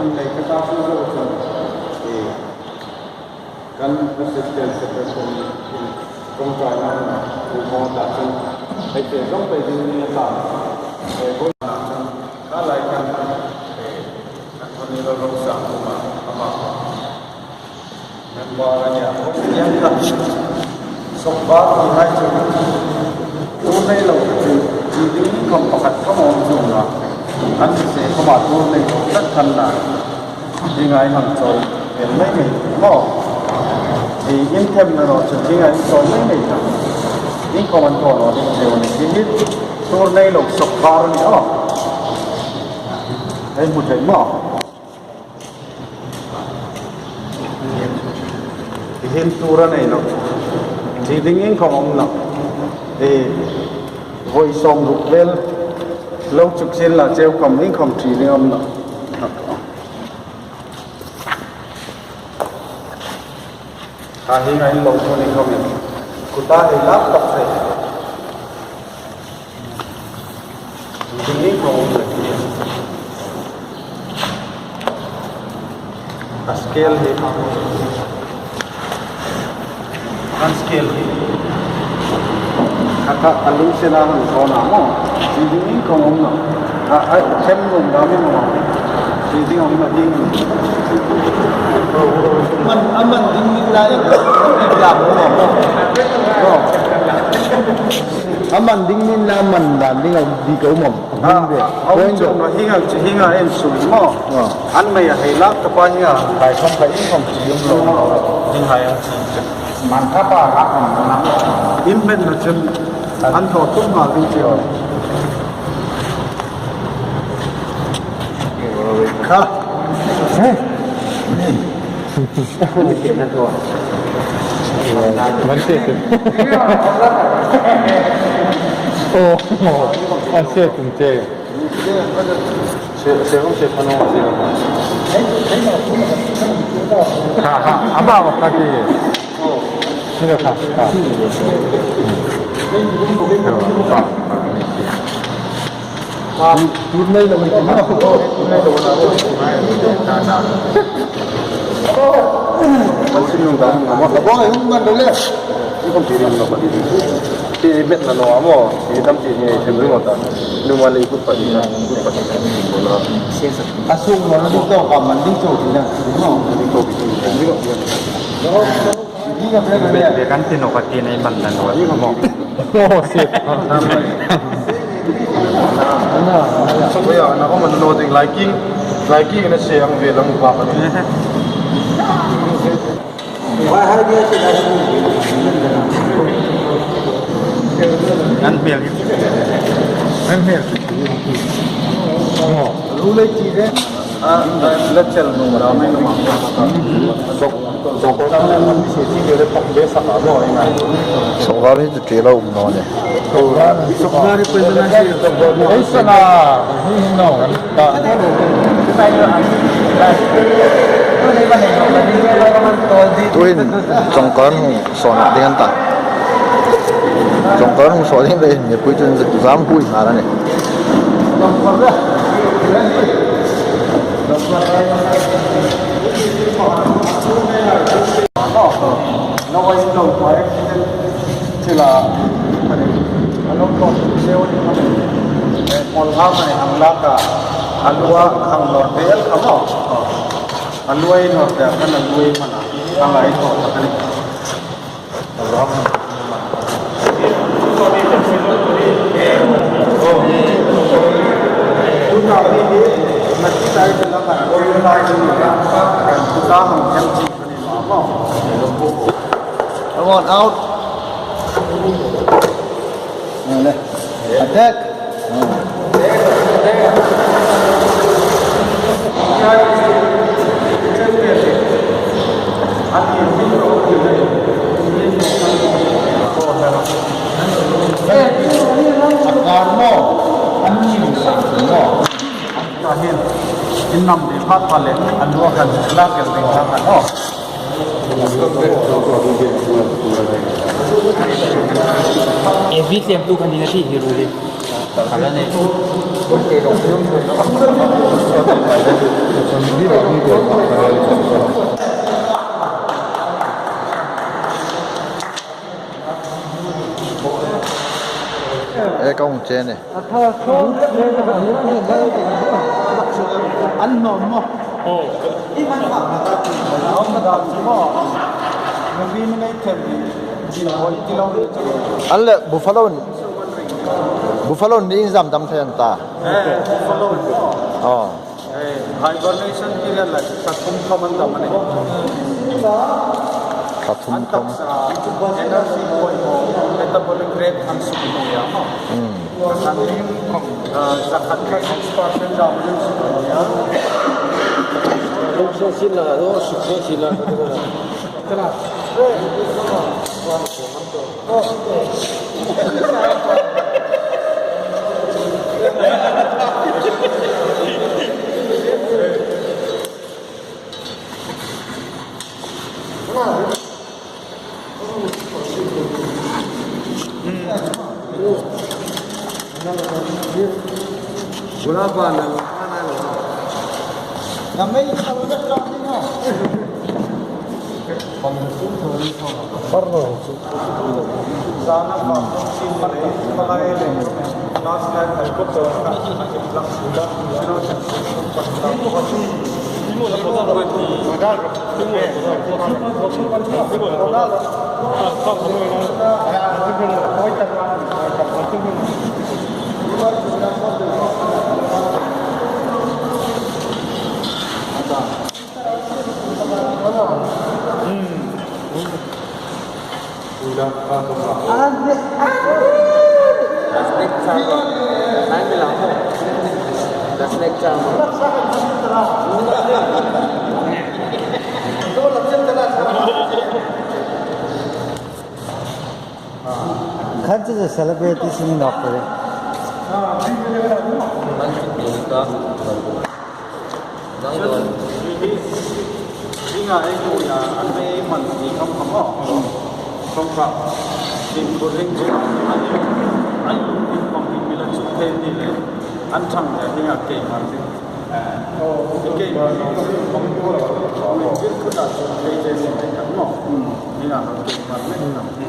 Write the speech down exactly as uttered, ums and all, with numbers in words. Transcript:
Nei ka ta chu zo chun, e, kan assistant secretary in kawngkaina hmuna, u hmang ta chun, hei te zawng pei ding ni ta, e, ko na chun, ka lai kan, e, kan ko ni lo lo sa ko ma, ama. Member a nia, hieng kha. Sawkbar ti hai chu. Tuor nei lo chu, chi ding khom pakhat khom awm chuong a. An se khoma tuor nei lo tak khan na. Hi ngai hang chawl, el mai mai, maw. Hi in them na ro chu, hi ngai chawl mai mai ta. In khom an ko lo ding cheu ni. Hi hi tuor nei lo sawkbar ni aw. Hei hmu thei maw. Hi hin tuor a nei lo. Thi ding in khom awm lo. E, voi sawmruk vel lo chuk sin la cheu khom in khom thi ding awm lo. Ka hi ngai lo ko ni khom in. Kuta hi lak tak se. Ding ding ko. A scale hi. An scale hi. Kha kha a lu se la hang ko na mo. Ding ding ko na. A, a, khem lum da mi mo. Ding ding ko na ding. Man, a man ding ding la, ding la mo. Mo. A man ding min la man dan ding a di ko mom. Ah, point a. Hi ngal chi hi ngal en su mo. Ah. An mai a hei lak ka pa hi a. Kai khom kai in khom chi yum lo. Ding hai an chi. Man ka pa lak an na. In men na chen. An tho tum ma ding chi. Kha. Hey. Mante. Oh, oh, an se tum te. Se, se hung se phano se. Ha, ha, ama wa kati. Sino kha, kha. Tuor nei lo ni ma. Tuor nei lo na. Kan sin nung dam ma. Bo, hung man lo le. Ni kon ti rin lo ba di. Ti bet na no amo. Ti dam ti ni sem rin lo ta. Nu ma le kut pa di na. Kut pa di na. A sung lo na di to ka man di to di na. No. Di to di. Di to di. Be, be kan ti no ka ti nei man na no mo. Oh, shit. Saboya, na ko man no ding liking, liking na se ang ve lang ba ka ni. An hmel hi. An hmel. Oh. Lu le ti ve. Sawk, sawk, sawkvar hi chu ṭi lo um naw ni. Sawkvar hi pawisa na si. Ei sana, hi hi naw kan ta. Tuhin, chawngkar hung sawn ding an ta. Chawngkar hung sawn ding le, mipui chun zam hui hnar a nih. Come on, out. Attack. A V tlemtu khan ni na ti hi ru le. Khala ne. Kong che ne. An nuom maw? An leh Buffalo, Buffalo ni inzam dam thei an ta. Eh, Buffalo. Oh. Eh, hibernation period la, thla thum khawm an dam a nih. Thla thum khawm. An taksa energy poimaw, metabolic rate an sukbuoi a maw. Hmm. Kan, ah, zakhat kha six percent dam an sukbuoi a. Sukbuoi sila, no, sukbuoi sila. Khan chu celebrity sini nok ko. Hi, hi, hi nga ei ko ya, an ei man ti kham kham maw. Kham kham. Tin ko ring chu. An ei, an ei tin kham tin mi la chu thei ni le. An thang ya hi nga kei man ti. Eh. Kei man ti. Bil ko ta chu thei thei ni le kan maw. Hi nga kei man ni.